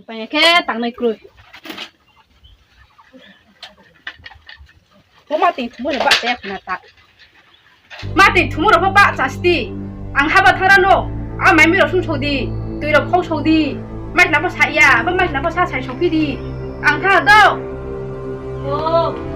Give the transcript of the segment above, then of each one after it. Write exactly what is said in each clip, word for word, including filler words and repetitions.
Panya khe tangnai kroi. Bo ma tini thumo ni bahcha ya khna ta. Ma tini thumo rao pho bahcha sti. Ang haba thara no. A mai mi rao sung sou di. Tui rao khau sou di. Mai khna pho sa ya. Bo mai khna pho sa sai sou phi di. Ang thara do. O.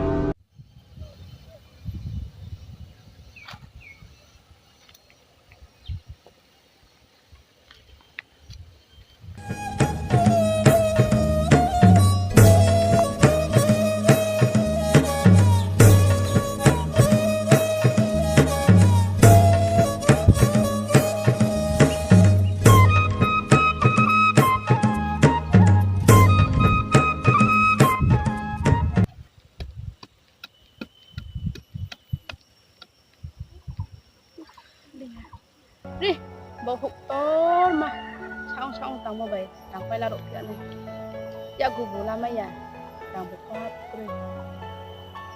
Ri, bo houh torma. Saong saong tangmo bai tangpai la ruh phi ya nai. Yakgu bo lamai ya. Tang bo kha kroi.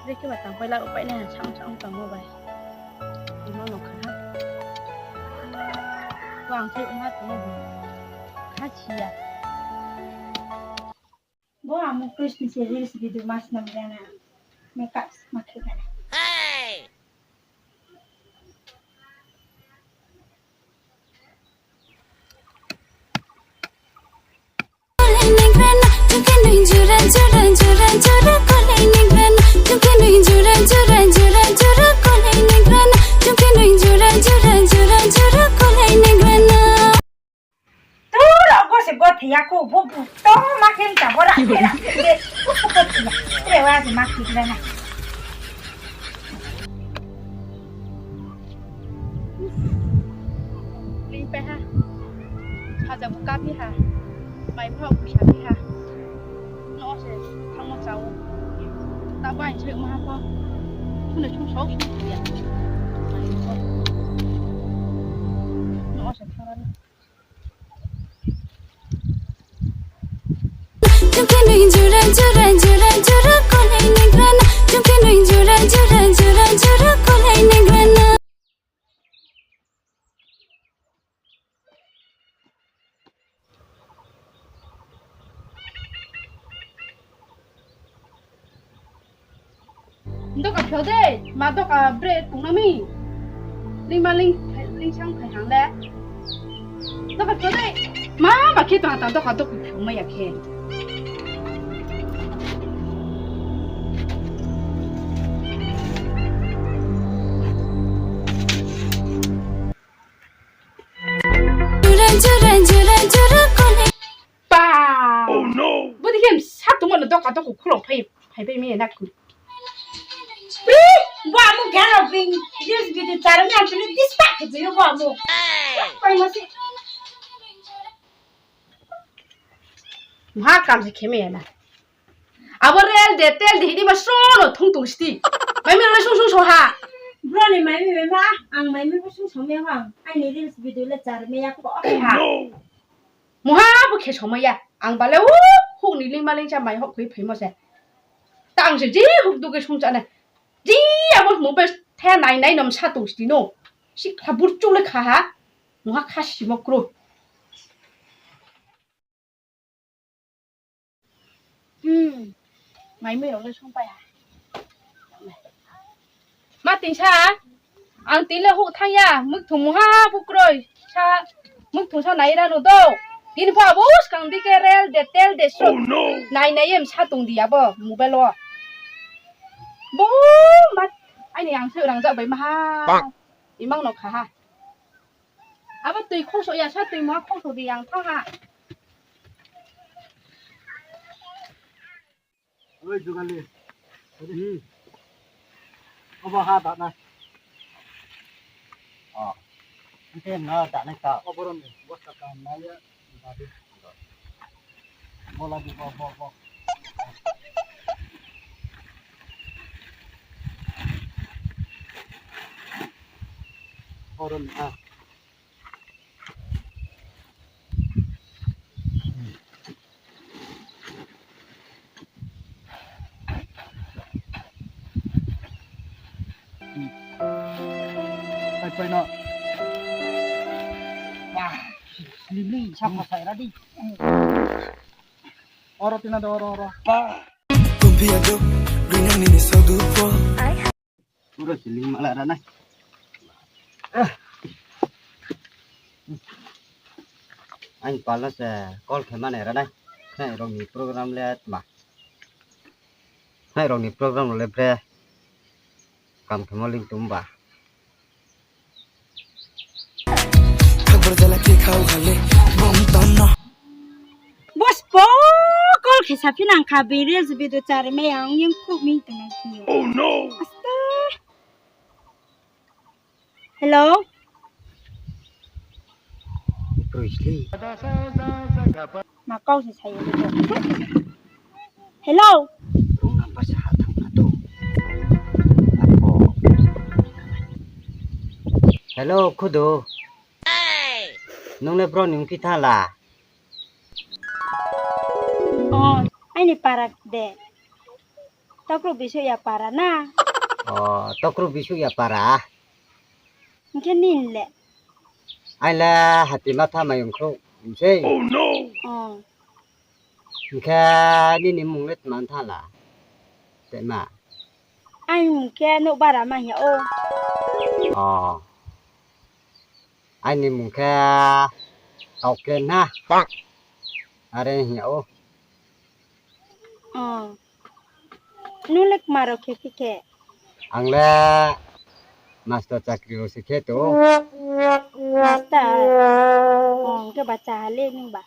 Ri khe ba tangpai la ruh pai nai ha saong saong tangmo bai. Imo no kha ha. Bo ang thai ma tongmo bo. Kha si ya. Bo amo Christmas ni reels video mas nam jana. Makeup ma khe jana. Tura bo se gothai ya kho, bo bu to ma khe mta bo ra khe ra khe de, bo bu gothai ya. Tre wa se ma khe ra na. Ling pe ha. Saja bu ka phi ha. Mai pho bu sa phi ha. No se thangmo chao. Ta bai se ma ha pho. Sung ne sung sao sung ya. Mai pho. No se thang ra na. Doka phio de, ma doka bre tong na mi. Lingma ling, lingsang phai hang le. Doka phio de. Ma, ma khe tong ha ta doka doka phio ma ya khe. Pa! Oh no! Bo dikhe sa tongmo no doka doka khulong phai, phai bai mi na khu. Pri, bo amo galo bing, reels video chara mi ang chini disturb khe jayo bo amo. Pai ma se. Mha kam se khe mi na. Abo rel de, tel de, hini ma sro no thung tong sti. Mai mi le sung sung so ha. Bro ni mai mi ma, ang mai mi bo sung so mi ha. Aini reels video le chara mi ya ko ha. Mungha bo khe somai ya. Ang bale o houh ni lingma lingcha mai houh khui phaimo se. Ta ang se je houh duge songcha nai. Je abo mobile the nai nai nom sa tong sti no. Si kha burchu le kha ha. Mungha kha simo kro. Hmm. Mai mui rao le songpai ha. Ma tingsa, ang tile houh thanng ya, mukthung mungha bukroi, sa, mukthung sa nai ra no do. Tini pho abo skang di ke rel de, tel de, so. Oh no. Nai nai ye msa tong di abo, mobile wo. Bo, ma, aini ang se rangzag bai maha. Imang no kha ha. Abo tui khongso ya, sa tui mungha khongso di ang thanng ha. Oi, jugali. Hmm. Obo ha da na. Oh. Ante na da na ka. Obo rom ni, bosta ka na ya, da di. Bola di, bo, bo, bo. Obo rom ni, ah. Pai, pai no. Wah, slim ni, sa pa sai ra di. Oro tina do, oro, oro. Kumpiya do, grinang nini sodu po. Puro siling mala ra nai. Ang pal no se call khe mane ra nai. Khnai rok ni program le tma. Khnai rok ni program le bre. Kam khe mo ling tum ba. Bos po call khe saphi nang kha, bini reels video chari mai ang yang khruh mi tong nai khe. Oh no. Asta. Hello. Iproi sli. Ma kau se sayo. Hello. Rung number sa ha thang na to. Ako. Hello, khudu. Nung le bro ni ongphi tha la? O, aini para de. Tokru Bisuh ya para na. O, Tokru Bisuh ya para. Hingkhe nini le? Aini le Hatimatha Mayungkhrouh sei. Oh no. O. Hingkhe nini mung le tma tha la? Tema. Aini mung khe Nouhbara ma hing ya o. O. Aini mung khe Toklen ha. Are hing ya o. O. Nung le kma rao khe phi khe? Ang le master chakri rao se khe tong. Master? O, hingkhe ba cha ha le nung ba.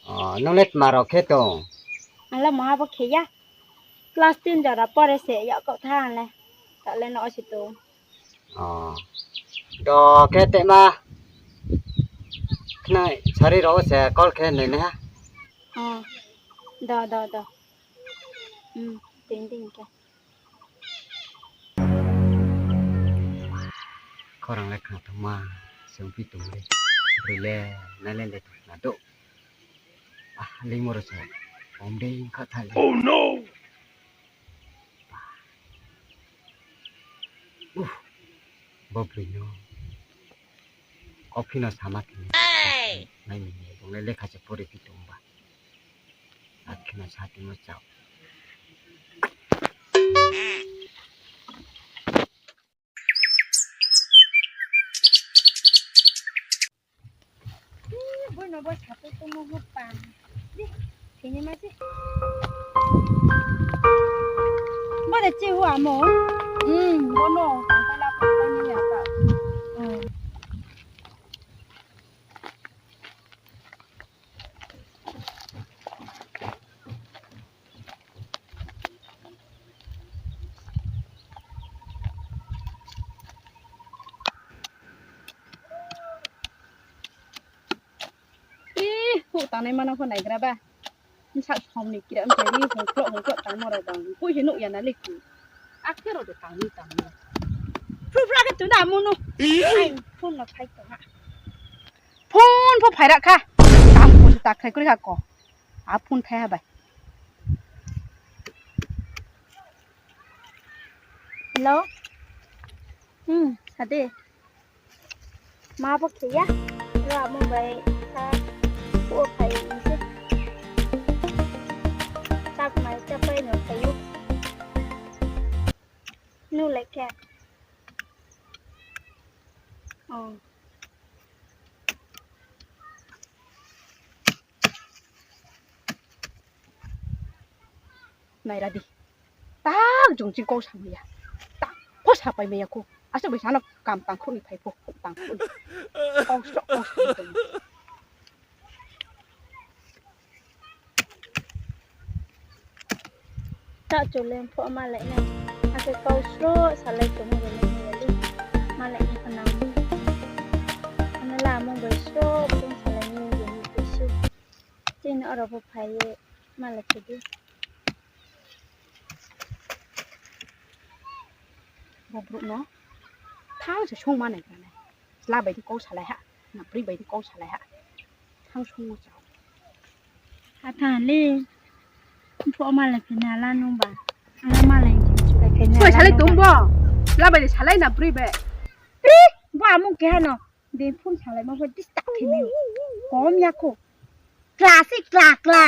O, nung le kma rao khe tong? Ang le maha bo khe ya. Class ten jora pore se yak kau tha ang le. Taoh le no o se tong. O. Do khe tema. Khnai sari rao se call khe nai nai ha. O. Do, do, do. Hmm, ting ting khe. Khorang le khna thangma se ongphi tong le. Broi le nai le le thang na do. Ah, limo ro se. Om de kha tha le. Oh no. Uh, bo broi no. Office no sama khe. Nai ni, bung le lekha se pore phi tong ba. Akhe no sa tongmo chao. Ih, boi no bo sapai tongmo ho pang. Di, sini ma se. Bo de chi hua mo. Hmm, bo no, tang pa la pa pa ni ya ta. Hmm. Ih, huh tangnai mano pho naigra ba. Bsa som ni kira mkhe ri hongkloh hongkloh tangmo rao bang. Poi se nuh ya na le ku. Akhe rao de tangni tangmo. Phru phru khe tu na munu. Ai, phone no phai tong ha. Phone pho phai ra kha. Tam pho se ta khai kri kha ko. A phone thai ha bai. Hello? Hmm, sa de. Ma bo khe ya. Ra mo bai kha. Bo phai ni se. Chak mai chapai no phai ou. Nu le khe. Oh. Naira di. Tak jong ching kau samai ya. Tak pho sapai mai ya kho. Asa bai sana kam tang khruh ni phai pho, tang khruh ni. Kau sroh, kau sroh ni tong. Ta chuleng pho malai nai. Ake kau sroh salai tongmo rao nai ya le. Malai nai phanang. Ano la mo bai sroh tong salai ni je ni tisu. Chini oro pho phai ye malai khe di. Bo brouh no thang se sung ma nai kha nai. Chla bai di kau salai ha, na pri bai di kau salai ha. Thang sung wo chao. Atha le. Pho malai khe na la nung ba. Ala malai khe na. Soi salai tong bo. Chla bai di salai na pri bai. Pri, bo amung keha no. Bini phone salai ma pho disturb khe mi. Kom ya kho. Kla se kla, kla.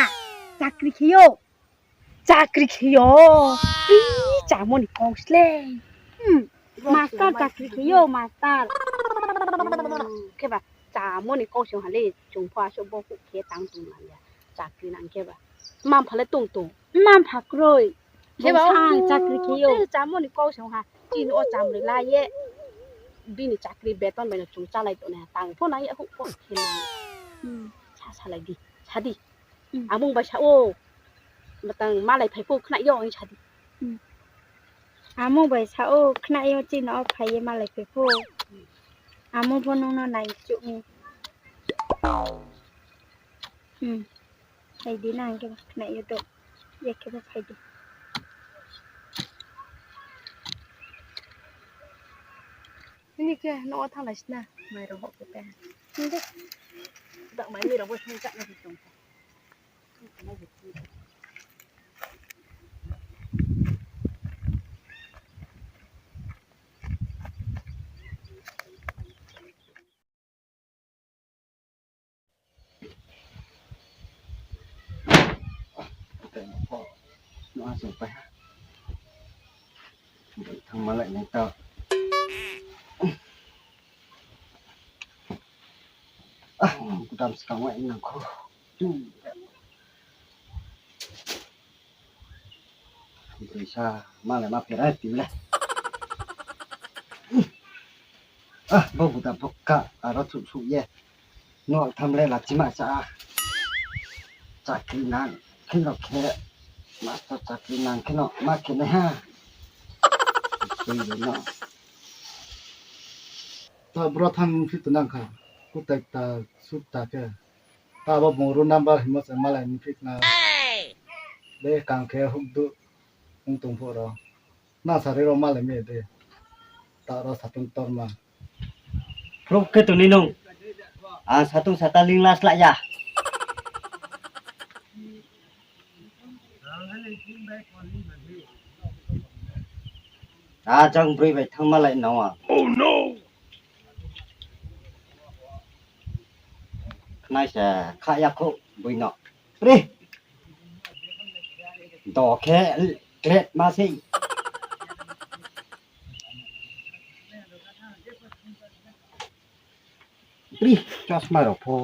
Chakri khe yo. Chakri khe yo. Ih, chamo ni kau sle. Hmm. Master chakri khe yo, master. Khe ba, chamo ni kau se ha le, chung pho asuh bo khe tang tong nang ya. Chakri nang khe ba. Mma-mpha le tong tong. Mma-mpha kroi. Khe ba, bung sang chakri khe yo. Te chamo ni kau se ha. Chini o chamri la ye. Bini chakri beton bai no chung chálai tongnai ha. Tang pho nang ye, houh pho khe nang. Hmm. Sa salai di. Sa di. Hmm. Amung bai sa ou. Matang malai phai pho khna yo hing sa di. Hmm. Amung bai sa ou, khna yo chini o phai ye malai phai pho. Amung pho nung no nai chuh mi. Hmm. Phai di nang khe ba khna yo do. Ye khe ba phai di. Nini khe no o thannglai sna, mai rao hoh khe pe. Nde. Dak mai mi rao bo sung chak na tong. No asung pai ha. Bai thang malai nai tao. Ah, kudam skang wai nang kho. Tu. Broi sa malai ma pherai ti le. Ah, bo buda bo ka aro thuh thuh ye. No tham le lachi ma sa. Chakri nang khe no khe. Master chakri nang khe no ma khe nai ha. Tui le no. Ta bro tham phi tu nang kha. Kutai ta sut ta khe. Ta bo bung roll number himo se malai ni phik na. Be kang khe huk du ong tong pho ro. Na sari ro malai mi de. Ta ro satung tor ma. Phruh khe tuni nung. Ang satung sata ling las la ya. A jang broi bai thang malai no a. Oh no! Khnai se kha ya kho boi no. Pri. Do khe klet ma sei. Pri, chasma rao pho.